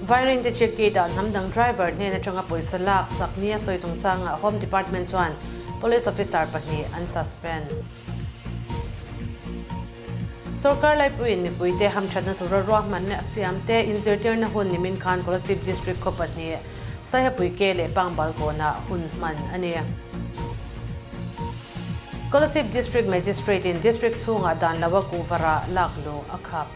Vairengte check gate-ah hnam dang driver hnen atanga pawisa lak sak nia sawi chungchangah Home Department chuan Police officer pahnih an suspend. Sorkar laipuiin mipuite hamthatna tura ruahmanna a siamte inzirtirna hun nimin khan Kolasib District khaw pahnih Saihapui ke leh Pangbal kawnah hun hman a ni. Kolasib District Magistrate-in District chhungah dan loa kuhva rah lak luh a khap.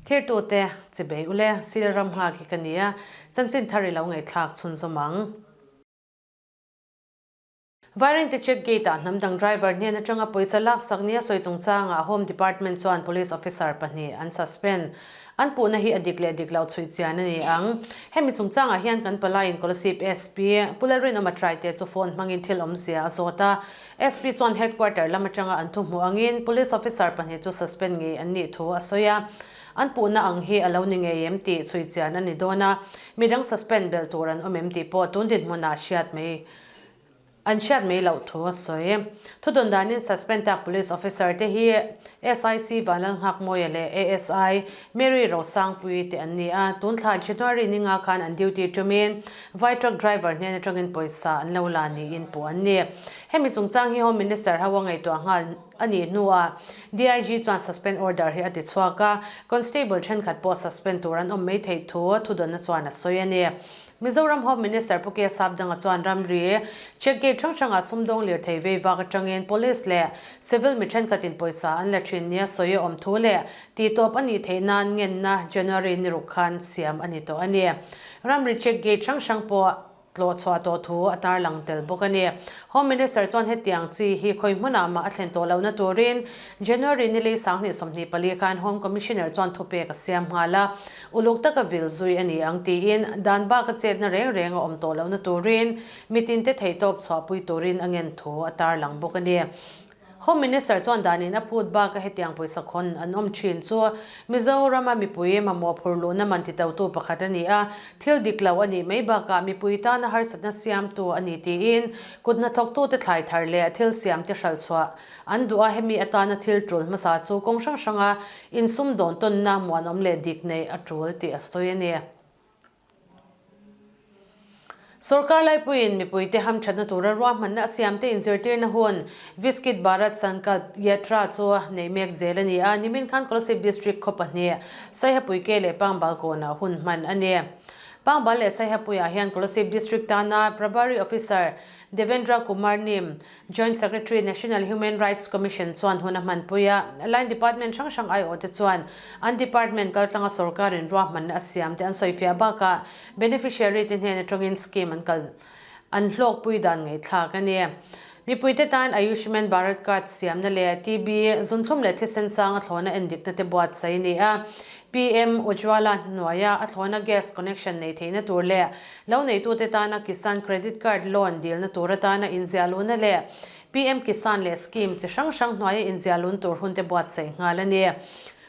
Thirtute, chibei ule, sil ram nghak hi ka ni a, chanchin thar i lo ngaihthlak chhunzawm ang. Vairengte check gate-ah hnam dang driver hnen atanga pawisa laksak nia sawi chungchangah Home Department chuan Police officer pahnih an suspend. An puhna hi a dik leh dik loh chhuih chian a ni ang. Hemi chungchangah hian kan palaiin Kolasib SP, Pu Lalrinawma Traite chu phone hmangin thil awmzia a zawt a. SP chuan headquarter lam atanga an thu hmuh angin Police officer pahnih chu suspend ngei an nih thu a sawi a. An puhna ang hi a lo ni ngei em tih chhui chian a ni dawn a. Midang suspend belh tur an awm em tih pawh tun dinhmunah hriat mai An hriat mai loh thu a sawi. Thudawn danin suspend tak police officer te hi SIC Vanlalnghakmawia leh ASI Mary Rosangpuii te an ni a, tun thla January ni nga khan an duty tumin vai truck driver hnen atangin pawisa an lo la niin puh an ni. Hemi chungchang hi Home Minister ho a ngaihtuah nghal a nih hnuah DIG chuan suspend order hi a ti chhuak a, constable thenkhat pawh suspend tur an awm mai theih thu thudawnna chuan a sawi a ni. Mizoram Home Minister Pu K Sapdanga chuan ramri check gate hrang hrangah sumdawng lirthei vei vak atangin Police leh Civil mi thenkhatin pawisa an la thin nia sawi a awm thu leh tihtawp a nih theih nan ngenna January ni ruk khan siam a ni tawh a ni. Ramri check gate hrang hrang pawh tlawh chhuah tawh thu a tarlang tel bawk a ni. Home Minister chuan hetiang chi hi khawi hmunah mah a thlen tawh lohna turin January ni lei 2024 khan Home Commissioner chuan thupek a siam nghal a. Uluk taka vil zui a ni ang tiin dan baka chetna reng reng a awm tawh lohna turin mitinte theihtawp chhuahpui turin a ngen thu a tarlang bawk a ni. Home Minister chuan danin a phut baka hetiang pawisa khawn an awm thin chu Mizorama mipui mamawh phur luhna man titotu pakhat a ni a, thil dik lo a nih mai bakah mipui tana harsatna siamtu a ni tiin kut hnathawktute thlai thar leh thil siamte hralhchhuah An duh a, hemi atana thil tul hmasa chu kawng hrang hranga insumdawn tawnna muanawm leh dik neih a tul tih a sawi a ni. Sorkar laipuiin mipuite hamthatna tura ruahmanna a siamte inzirtirna hun Viskit Bharat Sankalp Yatra chu neih mek zel a ni a, nimin khan Kolasib District khaw pahnih Saihapuike leh Pangbalkawnah hun hman a ni. Pangbal leh Saihapuiah hian Kolasib District tana Prabhari Officer Devendra Kumar Nim, Joint Secretary, National Human Rights Commission chuan hun a hmanpui a, Line Department hrang hrang aiawhte chuan an department kaltlanga sorkarin ruahmanna a siam te an sawifiah bakah beneficiary te hnen atangin scheme an kal an hlawkpui dan ngaihthlak a ni. Mipuite tan Ayushman Bharat Card siamna leh TB, zunthlum leh thisen sang a thlawna endikna te buatsaih a ni a, PM Ujjwala hnuaia a thlawna gas connection nei theihna tur leh Lo neitute tana Kisan Credit Card loan dilna tur atana inziahluna leh PM Kisan leh scheme chi hrang hrang hnuaia inziahlun tur hunte buatsaih nghal a ni.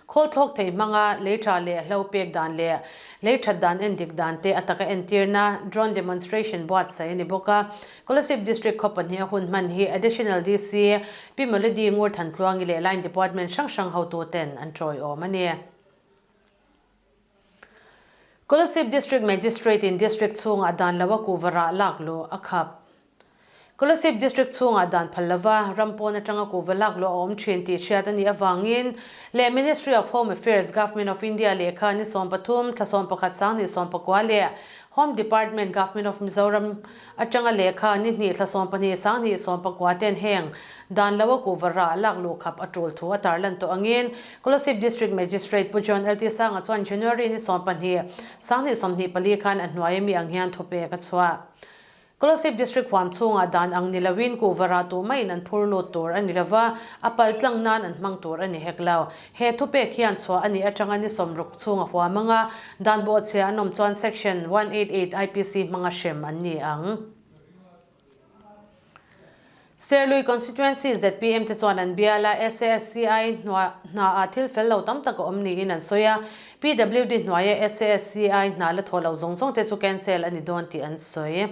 Khawl thlawk thei hmanga lei tha leh hlo pek dan leh lei that dan endik dan te a taka entirna drone demonstration buatsaih a ni bawk a. Kolasib District khaw pahniha hun hman hi Additional DC Pi Melody Ngurthantluangi leh Line Department hrang hrang hotuten an tawiawm a ni. Kolasib District Magistrate in District chhungah dan loa kuhva rah lak luh a khap. Kolasib District chhungah dan phal lova ram pawn atanga kuhva lak luh a awm thin tih hriat a nih avangin leh Ministry of Home Affairs Government of India lehkha ni 13 thla 11 2019 leh Home Department Government of Mizoram Atanga lehkha ni hnih thla 12 2019 ten heng dan lo a kuhva rah lak luh khap a tul thu a tarlan tawh angin Kolasib District Magistrate Pu John LT Sanga chuan January ni 12 2024 khan a hnuai ami ang hian thupek a chhuah. Kolasib District huam chhungah dan ang ni loin kuhva rah tuh maiin an phur lut tur a ni lova, a pal tlang nan an hmang tur a ni hek lo. He thupek hian chhuah a nih atanga ni 60 chhunga huam anga dan bawhchhia an awm chuan Section 188 IPC hmanga hrem an ni ang. Serlui Constituency zpm te chuan an bial a, SASCI hnaah thil fel lo tam tak a awm niin an sawi a, PWD hnuaia SASCI hna la thawh loh zawng zawng te chu cancel a ni dawn tih an sawi.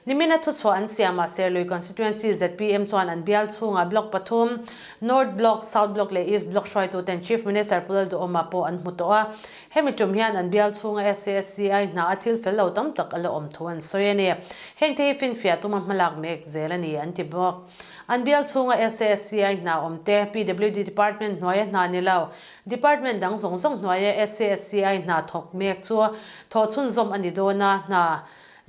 Nimina thuchhuah an siamah Serlui Constituency zpm chuan an bial chhungah Block pathum, North Block, South Block leh East Block hruaituten Chief Minister Pu Lalduhawma pawh an hmu tawh a. Hemi tum hian an bial chhunga SASCI hna a thil fel lo tam tak a la awm thu an sawi a ni. Hengte hi finfiah tuma hmalak mek zel a ni an ti bawk. An bial chhunga SASCI hna awm te, PWD Department hnuaia hna ni lo, Department dang zawng zawng hnuaia SASCI hna thawk mek chu thawh chhunzawm a ni dawn a, hna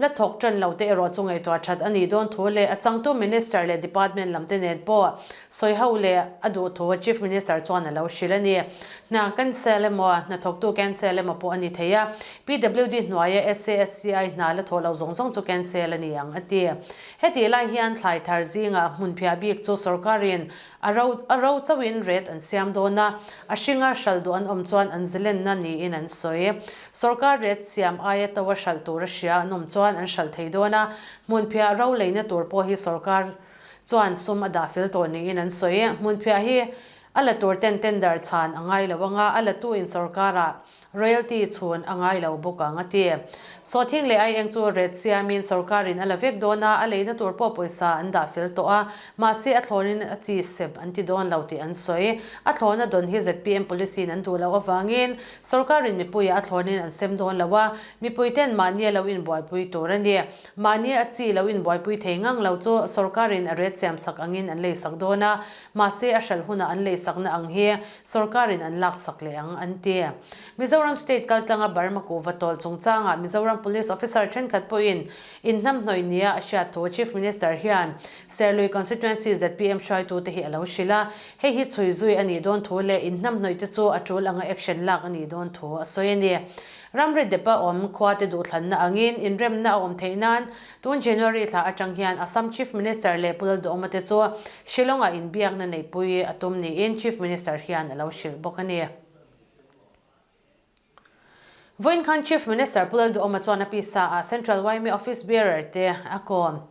La thawk ṭan lo te erawh chu ngaihtuah ṭhat a nih dawn thu leh a changtu Minister leh Department lam te nen pawh sawi ho leh a duh thu Chief Minister chuan a lo hrilh a ni. Hna cancel emaw, hna thawktu cancel emaw pawh a ni thei a, PWD hnuaia SASCI hna la thawh loh zawng zawng chu cancel a ni ang a ti. Hetih lai hian thlai thar zingah hmunphiah bik chu sorkarin A ro a ro chauhin ret an siam dawn a, a hringa hralh duh an awm chuan an zilenna niin an sawi. Sorkar ret siam aia to a hralh tur a hria an awm chuan an hralh thei dawn a, hmunphiah ro leina tur pawh hi sorkar chuan sum a dah fel tawh niin an sawi. Hmunphiah hi a la tur ten tender chhan a ngai lo anga, a latu in sorkarah Royalty chhun a ngai lo bawk ang a ti. Sawhthing leh aieng chu ret siamin sorkarin a la vek dawn a, a leina tur pawh pawisa an dah fel tawh a, mahse a thlawnin a chi sep an ti dawn lo tih an sawi. A thlawna dawn hi zpm policy in an duh loh avangin sorkarin mipuiah a thlawnin an sem dawn lo a, mipuiten mahni a lo inbuaipui tur a ni. Mahni a chi lo inbuaipui thei ngang lo chu sorkarin a ret siamsak angin an leisak dawn a, Mahse, a hralh hunah an leisakna ang hi sorkarin an laksak leh ang, an ti. Mizoram State kaltlanga Burma kuhva tawlh chungchangah Mizoram Police Officer thenkhat pawhin inhnamhnawih nia a hriat thu Chief Minister hian Serlui Constituency zpm hruaitute hi a lo hrilh a, hei hi chhui zui a nih dawn thu leh inhnamhnawih te chu a tul anga action lak a nih dawn thu a sawi a ni. Ramri depa awm khuate duhthlanna angin inremna a awm theih nan Tun January thla atang hian Assam Chief Minister leh Pu Lalduhawma te chu Shillong-ah inbiakna neihpui a tum niin Chief Minister hian a lo hrilh bawk a ni. Vawiin khan Chief Minister Pu Lalduhawma chuan a pisa ah Central yma Office Bearer te a kawm.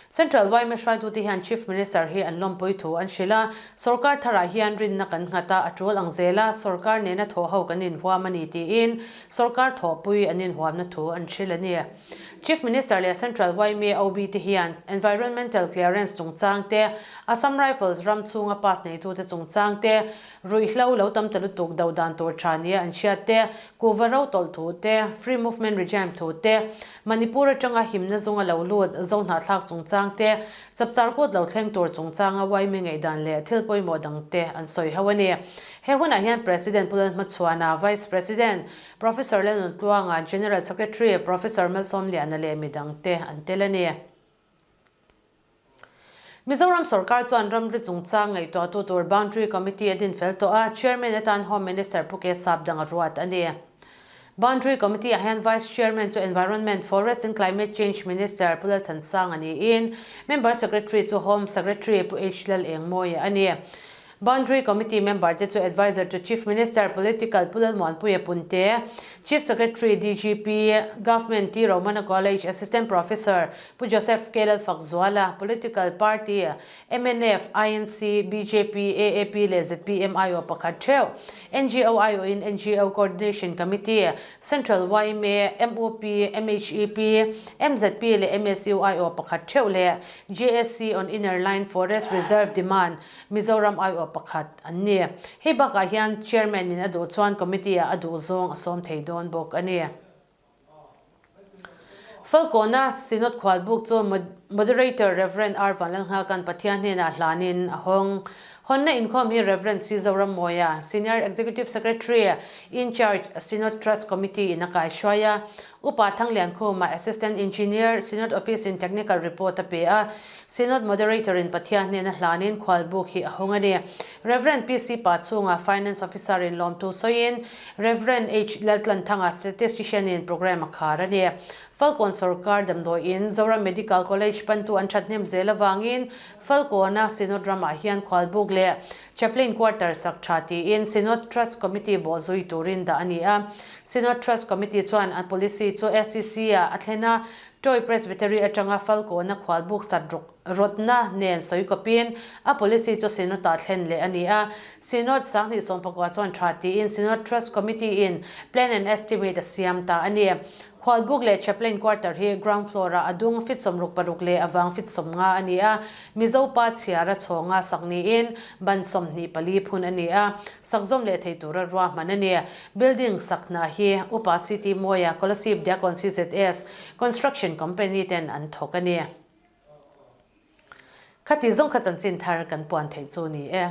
Central yma hruaitute hian Chief Minister hi an lawmpui thu an hrilh a, sorkar tharah hian rinna kan nghat a, a tul ang zel a, sorkar nena thawh ho kan inhuam a ni tiin sorkar thawhpui an inhuamna thu an hrilh a ni. Chief Minister leh Central yma OB te hian Environmental Clearance chungchang te, Assam Rifles ram chhunga pass neitute chungchang te, ruihhlo lo tam ta lutuk do dan tur tha nia an hriat te, kuhva ro tawlh thu te, Free Movement Regime thu te, Manipur atanga himna zunga lo lut Zohnahthlak chungchang te, Chapchar kut lo thleng tur chungchanga yma ngaihdan leh thil pawimawh dang te an sawi ho a ni. He hunah hian President Pu Lalhmachhuana, Vice President, Professor Lalnun Tluanga, General Secretary Professor Malsawmliana leh midangte an tel a ni. Mizoram sorkar chuan ramri chungchang ngaihtuahtu tur Boundary Committee a din fel tawh a, Chairman atan Home Minister Pu K Sapdang a ruat a ni. Boundary Committee ah hian Vice Chairman chu Environment, Forest and Climate Change Minister Pu Lalthansanga niin, Member Secretary chu Home Secretary Pu H Lalengmawia a ni. Boundary Committee member te chu Adviser to Chief Minister, Political, Pu Lalmuanpuia Punte, Chief Secretary, DGP, Government T Romana College Assistant Professor Pu Joseph K Lalfakzuala, Political Party, mnf, INC, bjp, AAP leh zpm aiawh pakhat theuh, NGO aiawhin NGO Coordination Committee, Central yma, mup, MHEP, MZP leh MSU aiawh pakhat theuh leh JSC on Inner Line Forest Reserve Demand, Mizoram aiawh pakhat an ni. Hei bakah hian Chairman in a duh chuan Committee ah a duh zawng a sawm thei dawn bawk a ni. Falkawna Synod khualbuk chu Moderator Rev. R. Vanlalnghakan Pathian hnenah hlanin a hawng. Hawnna inkhawm hi Rev. C. Zorammawia, Senior Executive Secretary, In-Charge, Synod Trust Committee in a kaihruai a. Upa Thangliankhuma, Assistant Engineer, Synod Office in Technical Report a pe a, Synod Moderator in Pathian hnena hlanin khualbuk hi a hawng a ni. Rev. PC Pachhunga, Finance Officer in lawmthu sawiin, Rev. H. Laltlanthanga, Statistician in programme a khar a ni. Falkawn Sorkar damdawiin Zoram Medical College pantu an thathnem zel avangin Falkawna Synod ramah hian khualbuk leh Chaplain Quarter sak tha tiin Synod Trust Committee bawhzui turin dah a ni a. Synod Trust Committee chuan a policy chu SEC-ah a thlen a. Toy Presbytery atanga Falkawna khualbuk sat rawtna nen sawi kawpin a policy chu Synod-ah thlen leh a ni a. Synod 2019 chuan tha tiin Synod Trust Committee-in Plan and Estimate a siam ta a ni. Khualbuk leh Chaplain Quarter hi ground floor-ah a dung fit 66 leh a vang fit 50 a ni a, Mizo pa chhiara chhawnga sak niin ban 24 phun a ni a, sak zawm leh thei tura ruahman a ni. Building sak hna hi Upa CT Mawia Kolasib Diakon CZS Construction Company ten an thawk a ni. Khati zawng kha chanchin thar kan puan theih chu ni e.